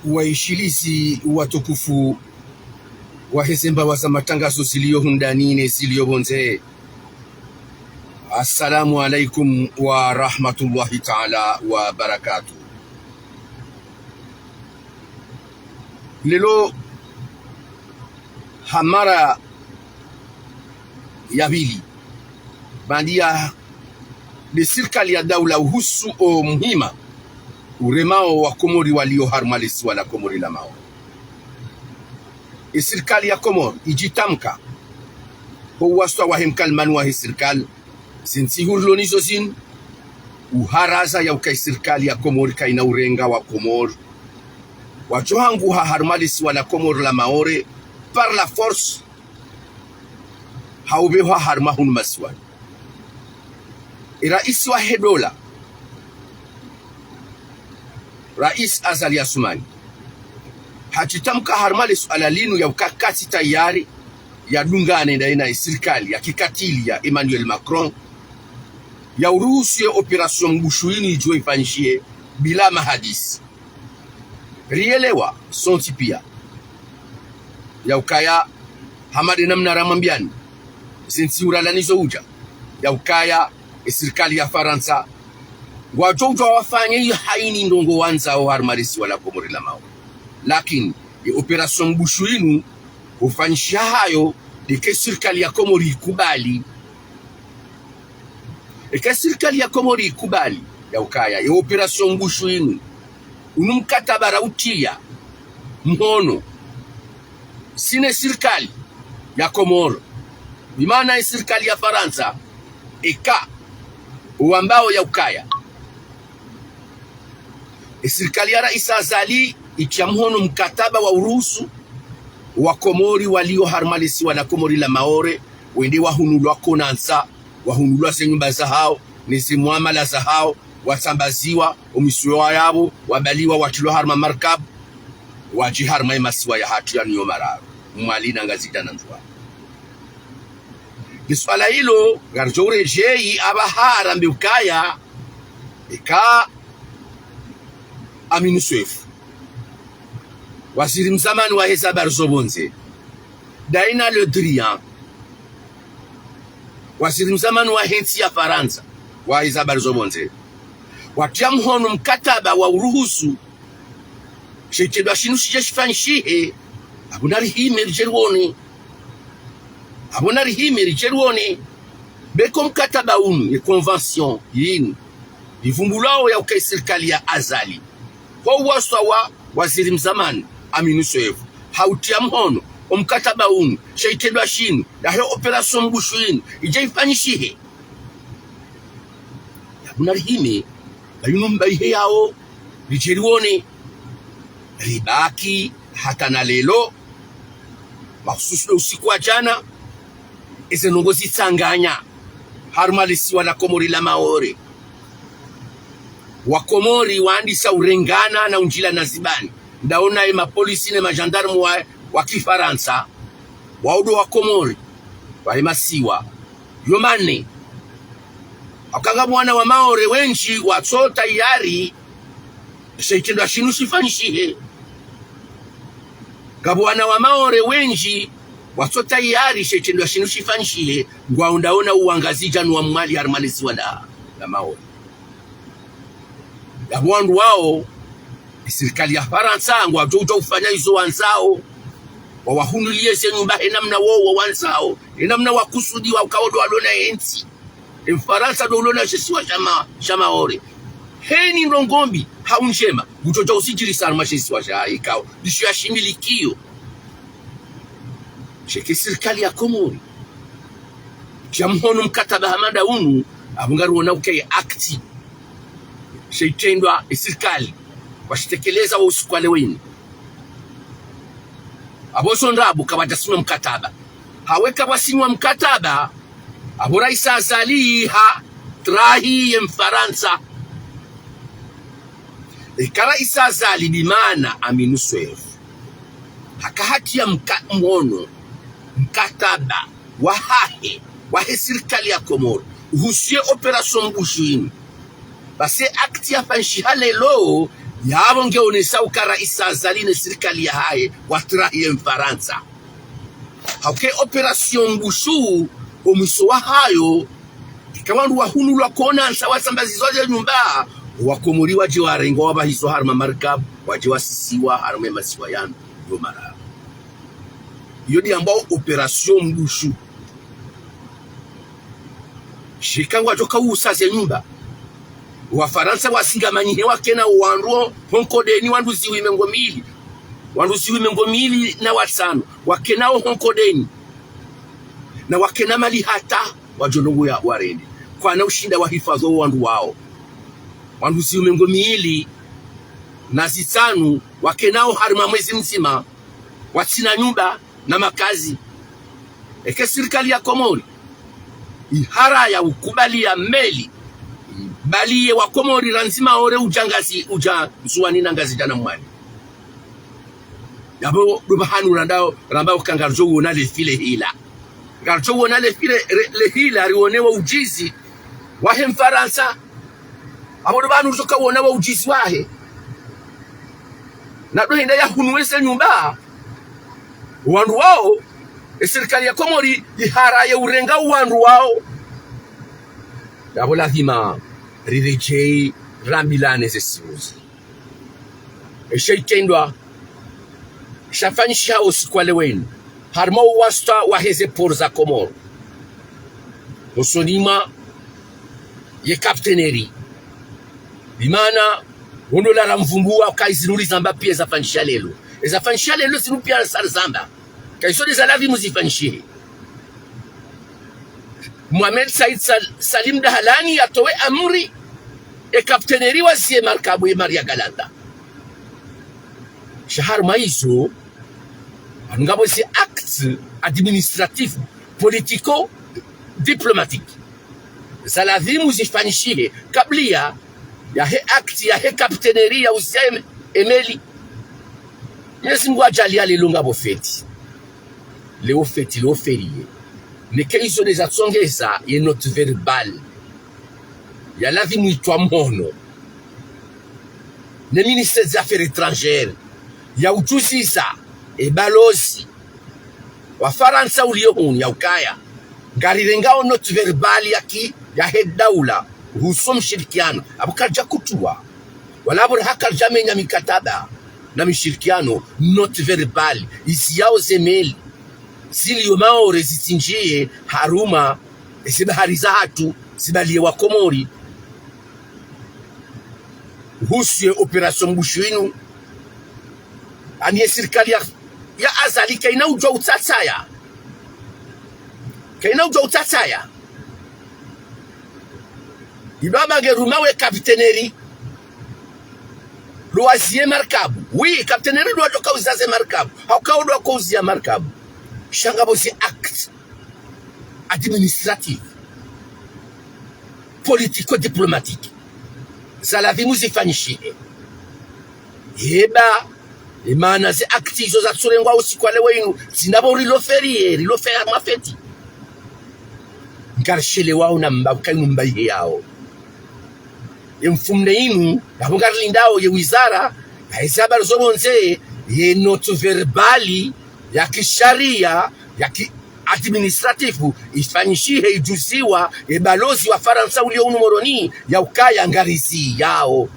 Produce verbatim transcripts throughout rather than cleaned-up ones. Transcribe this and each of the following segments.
Waishilizi watukufu wahe ze mbawa za matangazo zilio hundani ne zilio pvondze, assalamu alaikum wa rahmatullahi taala wa barakatuh. Leo ha mara ya pvili, baanda ye sirikali ya daula uhusu o muhima uremao wa Komori walio harumwa le siwa la Komori la Maore. E sirikali ya Komori idjitamka ho waswa wahe mkalimani wahe sirikali, ze ntsihu rilo nizo zinu, uharaza ya uka e sirikali ya Komori kaina urenga wa Komori wadjo hanguha harumwa le siwa la Komori la Maore par la force, ha upvehwa harumwa hunu masiwani. E raisi wahe dola, Rais Azali Assoumani, hadjitamka harumwa le suala linu ya uka katsi tayari ya dungane ndaye na e sirikali ya kikatili ya Emmanuel Macron, ya uruhusu ye opération mbushu inu idjo ifanyishihe bila mahadisi. Rielewa sontsi pia ya ukaya, hama de namna ramwambiani ze ntsihu ralawa nizo udja, ya ukaya e sirikali ya Farantsa ngwadjo udja wafanye iyo haina ndrongo wandzao harumwa le siwa la Komori la Maore. Lakini e opération mbushu inu ufanyishiha hayo, de eka e sirikali ya Komori ikubali. Eka e sirikali ya Komori ikubali ya ukaya e opération mbushu inu, unu mkataba rautia mhono si ne sirikali ya Komori, bimaana e sirikali ya Farantsa, eka wambao ya ukaya e sirikali ya Rais Azali itia mhono mkataba wa uruhusu wa Komori walio harumwa le siwa la Komori la Maore wende wahunulwa konantsa, wahunulwa ze nyumba zahao, ne ze muamala zahao, watsambaziwa, o misiwa yapvo, wabaliwa, watrilwa harumwa markabu, wadje harumwa e masiwa yahatru yanu yo mararu, Mwali na Ngazidja na Ndzuwani. Le suala ilo ngaridjo uredjeyi apvaha rambe ukaya, eka Aminu Soefo, waziri mzamani wahe ze habari zo pvondze, ndaye na Le Drian, waziri mzamani wahe ntsi ya Farantsa wahe ze habari zo pvondze, watia mhono mkataba wa uruhusu she itrendwa shinu shidje shifanyishihe, apvo narihime ridje riwone. Apvo narihime ridje riwone. Be eka o mkataba unu, ye convention yinu, ivumbulwao ya uka e sirikali ya Azali, ho waswa wa waziri mzamani Aminu Soefo, hautia mhono o mkataba unu, she itrendwa shinu, yahe opération mbushu yinu idje ifanyishihe, yapvo narihime, ba yinu mba ihe yao, ridje riwone. Ribaki hata na leo, mahususu no usiku wa djana, eze ndrongo zitsanganya harumwa le siwa la Komori la Maore. Wakomori wandisa urengana na undjila na zibani. Ndaona ye mapolisi ne majandarmu wa, wa kifarantsa, waudo Wakomori wahe masiwa yo mane. Aka ngapvo wana wa Maore wendji watso tayari she itrendwa shinu shifanyishihe. Ngapvo wana wa Maore wendji watso tayari she itrendwa shinu shifanyishihe, ngwao ndaona uwa Ngazidja no wa Mwali harumwa le siwa la, la Maore. Yapvo wandru wao, e sirikali ya Farantsa ngwadjo udja ufanya izo wandzao, wawahunulie ze nyumba he namna wo wawandzao, he namna wakusudiwa, ukao ndo walona ye ntsi. E Mfarantsa ndo ulona she isiwa sha Ma-, sha Maore. Heni ndrongo mbi hau ndjema, ngudjo udja usidjirisa harumwa she isiwa sha ikao ndisho yashimilikio. Sheke sirikali ya Komori itia mhono mkataba hama nda unu, apvo ngariwona uka ye acte, she itrendwa e sirikali washitekeleza wo usiku wa leo inu. Apvo zo ndrabo kapvadja sinywa mkataba. Hawe kapvwa sinywa mkataba, apvo Rais Azali hatrahi ye Mfarantsa. Eka Rais Azali, bimaana Aminu Soefo, haka hatia mka-, mhono mkataba wahahe, wahe sirikali ya Komori, uhusu ye opération mbushu inu, basi acte yafanyishiha leo, Yapvo ngeonesa uka Raisi Azali ne sirikali yahahe watrahiye Mfarantsa. Hauka opération Mbushu, omwiso wahayo, ika wandru wahunulwa konantsa wasambazizwa ze nyumba, Wakomori wadje warengwa wapvahizwa harumwa markabu, wadje wasisiwa harumwa masiwa yanu yo mararu. Iyo ndiyo yambwao opération Mbushu. Shika ngwadjo kausa ze nyumba. Wafarantsa wasingamanyihe wakena wandru ho nkodeni wandru zihwi mengo mili. Wandru zihwi mengo mili na watsanu. Wakenao ho nkodeni. Na wakena mali hata wadjo ndrongo ya warende. Kwana ushinda wahifadhwi wandru wao. Wandru zihwi mengo mili na zitsanu wakenao harumwa mwezi mdzima. Watsina nyumba na makazi. Eka sirikali ya Komori iharaya ukubaliya meli ibaliye Wakomori randzi Maore udja Ngazi, udja Ndzuwani na Ngazidja na Mwali. Yapvo ndo pvahanu randao, rambao uka ngaridjo uona le file hila. Ngaridjo uona le file, le, le hila rione wo udjizi wahe Mfarantsa. Apvo ndo pvanu ridjo kauona wo udjizi wahe. Na ndo henda yahunuwe ze nyumba. Wandru wao, e sirikali ya Komori iharaye urenga wandru wao. Yapvo lazima riredjeyi rambilane ze simuzi. Esha itrendwa shafanyishiha usiku wa leo wunu, harumwa uwasita waheze port za Komori, hosoni mwa ye capitainerie. Bimaana, wondo la ramvumbuwa uka izi nuri zamba piya ezafanyishiha leo. Ezafanyishiha leo zinu piya sa rizamba. Ka izo nde za lazimu zifanyishihe. Mohamed Said Sal-, Salim Dahalani yatowe amri, e capitainerie waziye markabu ye Maria Galanta. Sha harumwa izo, ngapvo ze actes administratifs, politico-diplomatiques za lazimu zifanyishihe kabla yahe acte yahe capitainerie ya uziya em-, emeli. Mwenyezi Mungu yadjaaliya leo ngapvo fête. Leo fête, leo férié. Neka izo nde zatsongeza ye note verbale ya lazimu itrwa mhono ne ministre des Affaires étrangères, ya udjuziza e balozi wa Farantsa uliyo hunu ya ukaya ngarirengao note verbale ya ki, yahe daula uhusu mshirikiano. Apvo karidja kutuwa, wala apvo raha karidja menya mikataba na mishirikiano, note verbale iziyao ze meli ziliyo Maore zitsinjiye harumwa eze bahari zahatru, zibaliye Wakomori. Uhusu ye opération Mbushu inu, ani ye sirikali ya, ya Azali kayina udjuwa utsatsaya. Kayina udjuwa utsatsaya. Ido amba nge ruma we capitainerie ndo waziye markabu. Oui, capitainerie ndo wadjo kauziya ze markabu. Hauka ndo wakouziya markabu. Sha ngapvo ze actes administratifs, politico-diplomatiques za lazimu zifanyishihe. Eba, emaana ze actes izo zatsurengwa usiku wa leo wunu, tsi ndapvo rilo férié, rilo férié harumwa fête. Ngarishelewao na mba uka inu mba ihe yao. Ye mfumone inu, yapvo ngarilindao ye wizara yaheze habari zo pvondze, ye note verbale ya kisharia, ya ki-, administratif, ifanyishihe idjuziwa ye balozi wa Farantsa uliyo hunu Moroni, ya ukaya ngariziyao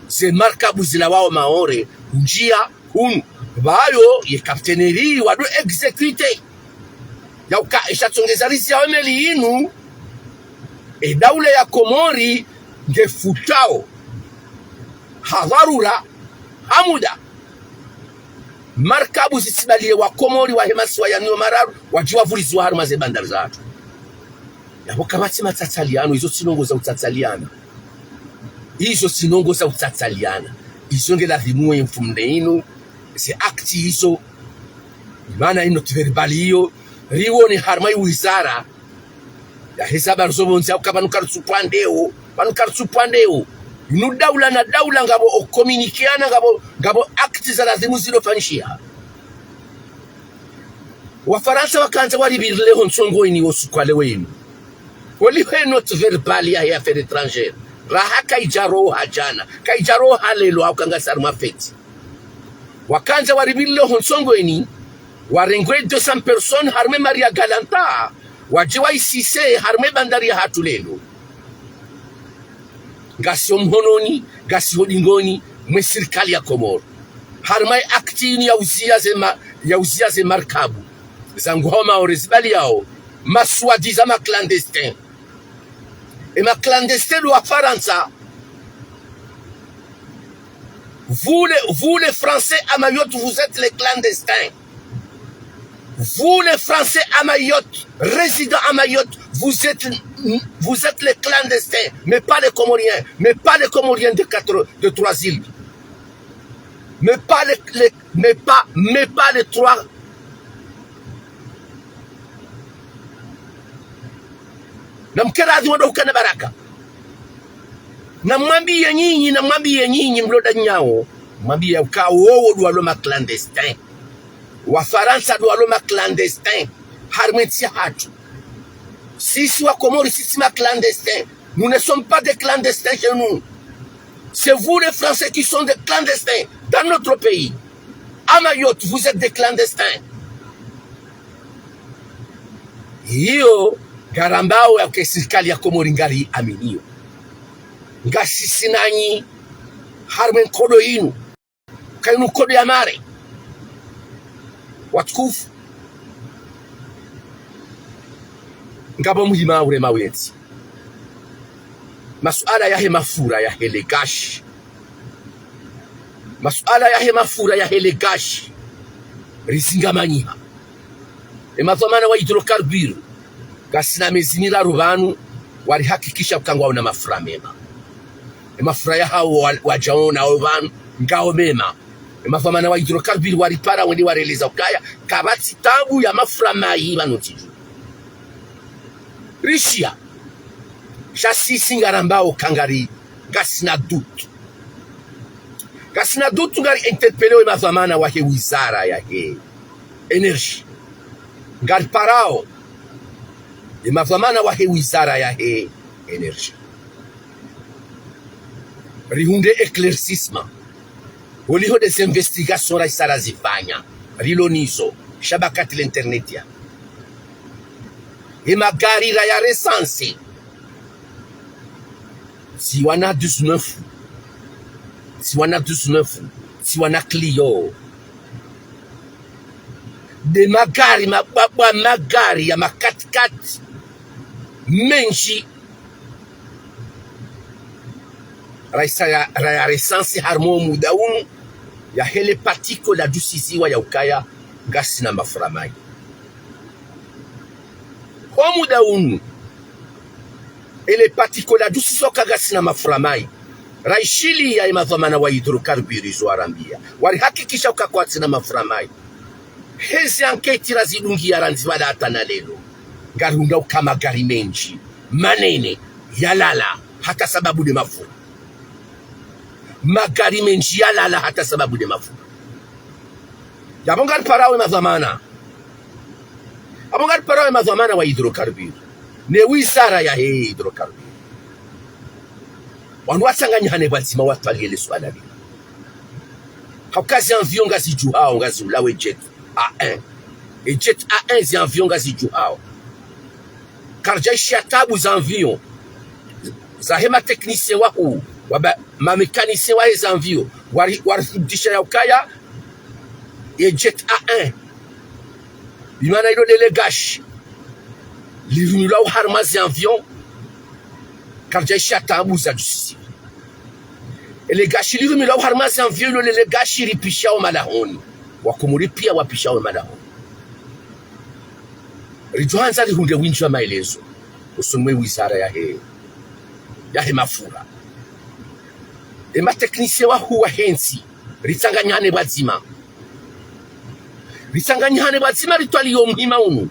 ze markabu zilawao Maore unjiya hunu. Pvayo ye capitainerie wado exécuter ya uka esha tsongeza riziyao emeli inu, e daula ya Komori ngefutao ha dharura, ha muda, markabu zitsibaliye Wakomori wahe masiwa yanu yo mararu wadje wavuliziwa harumwa ze bandari zahatru. Yapvo kapvatsi matsatsaliano, izo tsi ndrongo za utsatsaliana. Izo tsi ndrongo za utsatsaliana. Izo nge lazimu ye mfumone inu, ze actes izo, imaana ye note verbale iyo, riwone harumwa ye wizara yaheze habari zo pvondze, hauka pvanu karitsupvwa ndeo, pvanu karitsupvwa ndeo. Inu daula na daula ngapvo o communiqué ana, ngapvo, ngapvo actes za lazimu zilo fanyishiha. Wafarantsa wakandza waripvirileho ntsongo ini wo usiku wa leo wunu. Oliho ye note verbale yahe affaires étrangères, Raha kayidjaroha djana, kayidjaroha lelo, hauka ngasi harumwa fête. Wakandza waripvirilie ho ntsongweni, warenge deux cents personnes harumwa e Maria Galanta, wadje waisise harumwa e bandari yahatru lelo. Ngasi ho mhononi, ngasi ho dingoni mwe sirikali ya Komori. Harumwa e acte inu ya uzia ze ma-, ya uzia ze markabu za nguo hau Maore zipvaliao, ma soi-disant ma clandestins. E ma clandestins ndo Wafarantsa. Vous les, vous les Français à Mayotte, vous êtes les clandestins. Vous les Français à Mayotte, résidents à Mayotte, vous êtes, vous êtes les clandestins, mais pas les Comoriens, mais pas les Comoriens de quatre, de trois îles. Mais pas les, les, mais pas, mais pas les trois. Namkeradhi wandru hukana baraka. Namwambiye nyinyi, namwambiye nyinyi mlo nda nyawo, mwambiye uka wowo ndo walo ma clandestins. Wafarantsa ndo walo ma clandestins harumwa entsi yahatru. Sisi Wakomori, sisi ma clandestins. Nous ne sommes pas des clandestins chez nous. C'est vous les Français qui sont des clandestins dans notre pays. À Mayotte, vous êtes des clandestins. Iyo ngarambao yauka e sirikali ya Komori ngariaminio. Ngasisi nanyi harumwa e nkodo inu. Kayinu nkodo ya mare. Watukufu, ngapvo muhima urema wentsi. Masuala yahe mafura yahe le gaz. Masuala yahe mafura yahe le gaz. Rizingamanyiha. E madhwamana wa hydrocarbures, ngasina mezi miraru pvanu, warihakikisha uka ngwaona mafura mema. E mafura yahao wa-, wadjaonao pvanu, ngao mema. E madhwamana wa hydrocarbures waripara wende wareleza ukaya kapvatsi tabu ya mafura mayi pvanu ntsi dju. Rishia. Sha sisi ngarambao uka ngari, ngasina doute. Ngasina doute, ngari interpellé e madhwamana wahe wizara yahe énergie. Ngariparao e madhwamana wahe wizara yahe énergie. Rihundre éclaircissement. Holiho des investigations raisara zifanya. Rilo nizo. Sha ba kati l'internet ya. E magari raya recensé. Tsiwana dix-neuf. Tsiwana dix-neuf. Tsiwana Clio. Nde magari, mabwabwa magari ya ma quatre-quatre. Mendji. Raisa ya, raya recensé harumwa o muda unu, yahe le patiko la dusiziwa ya ukaya ngasina mafura mayi. Ho muda unu, ele patiko la dusiziwa uka ngasina mafura mayi. Raishiliya e madhwamana wa hydrocarbures izo warambia. Warihakikisha uka kwatsina mafura mayi. Heze enquête razidungia randzi pvala hata na lelo. Ngarihundra uka magari mendji manene yalala hata sababu nde mafura. Magari mendji yalala hata sababu nde mafura. Yapvo ngariparao e madhwamana. Apvo ngariparao e madhwamana wa hydrocarbures. Ne wizara yahe hydrocarbures. Wandru watsanganyihane pvwadzima watwaliye le suala linu. Hauka ze avion ngazidjuhao, ngaziulawo e jet A un. E jet A un ze avion ngazidjuhao. Karidjaishiya tabu ze avion. Zahe ma technicien wahuu, waba, ma mécanicien wahe ze avion, wari, warithibitisha ya ukaya, e jet A un. Bimaana ilo lele gashi lirumilwao harumwa ze avion, karidjaishiya tabu za dusiziwa. Ele gashi lirumilwao harumwa ze avion, ilo lele gashi lipvishao malahoni. Wakomori piya wapvishao malahoni. Ridjohandza rihundre windji wa maelezo usoni mwe wizara yahe, yahe mafura. E ma technicien wahuu wahe ntsi, ritsanganyihane pvwadzima. Ritsanganyihane pvwadzima ritwaliye o muhima unu.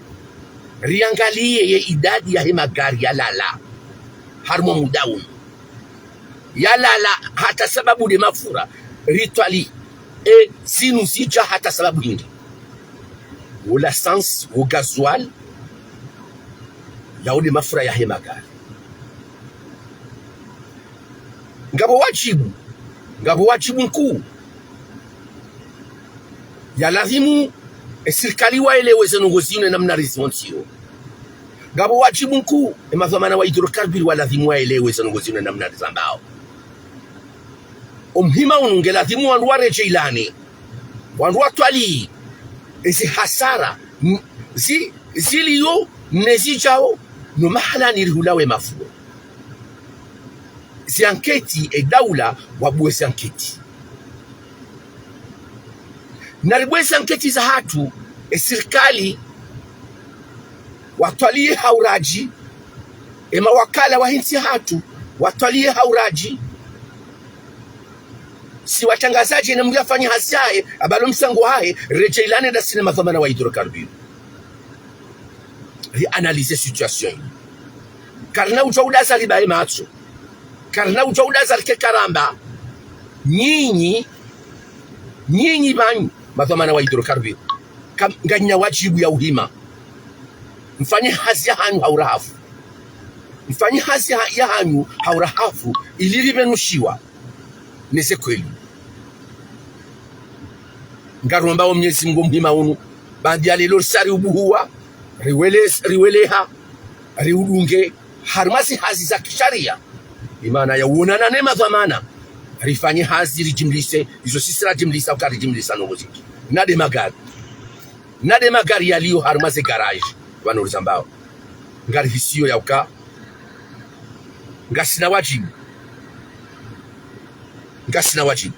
Riangaliye ye idadi yahe magari yalala harumwa o muda unu. Yalala hata sababu nde mafura. Ritwaliye zinu zidja hata sababu hindri. Wo l'essence, wo gasoil, yawo nde mafura yahe magari. Ngapvo wadjibu, ngapvo wadjibu nkuu ya lazimu esirikali waelewe ze ndrongoo zinu ne namna rizihontsiyo. Ngapvo wadjibu nkuu emadhwamana wa hydrocarbures wa lazimu waelewe ze ndrongoo zinu ne namna rizambao. Omuhima unu nge lazimu wandru waredjeyi lane, wandru watwaliyi ezi hasara, n-, zi-, ziliyo ne zidjao, no mahalani rihulawe mafuo. Zi anketi, e daula wabuwe zi anketi. Na ribuwe zi anketi zahatru, esirikali watwaliye ha uradji, emawakala wahe ntsi yahatru watwaliye ha uradji. Si watrangazadji, ena mndru yafanye hazi yahe, abalo msango wahe, redjeyi lane ndasi ne madhwamana wa hydrocarbures, ri analyser situation yi. Karina udja udaza ribaye matso. Karina udja udaza rike karamba. Nyinyi, nyinyi pvanu, madhwamana wa hydrocarbures, kam-, nganyina wadjibu ya uhima. Mfanye hazi yahanyu ha urahafu. Mfanye hazi ha-, yahanyu ha urahafu, ili ripvenushiwa neze kweli. Ngaromba wo Mnyezi Mngu omuhima unu, baanda ya leo risa riubuhuwa, riwele-, riweleha, riudunge harumwa zi hazi za kisharia. Imana ya uonana ne madhwamana, rifanye hazi ridjimlise, izo sisi radjimlisa, uka ridjimlisa ndrongoo zindji. Na nde magari. Na nde magari yaliyo harumwa ze garage, pvanu rizambao. Ngarihisiyo ya uka ngasina wadjibu. Ngasina wadjibu.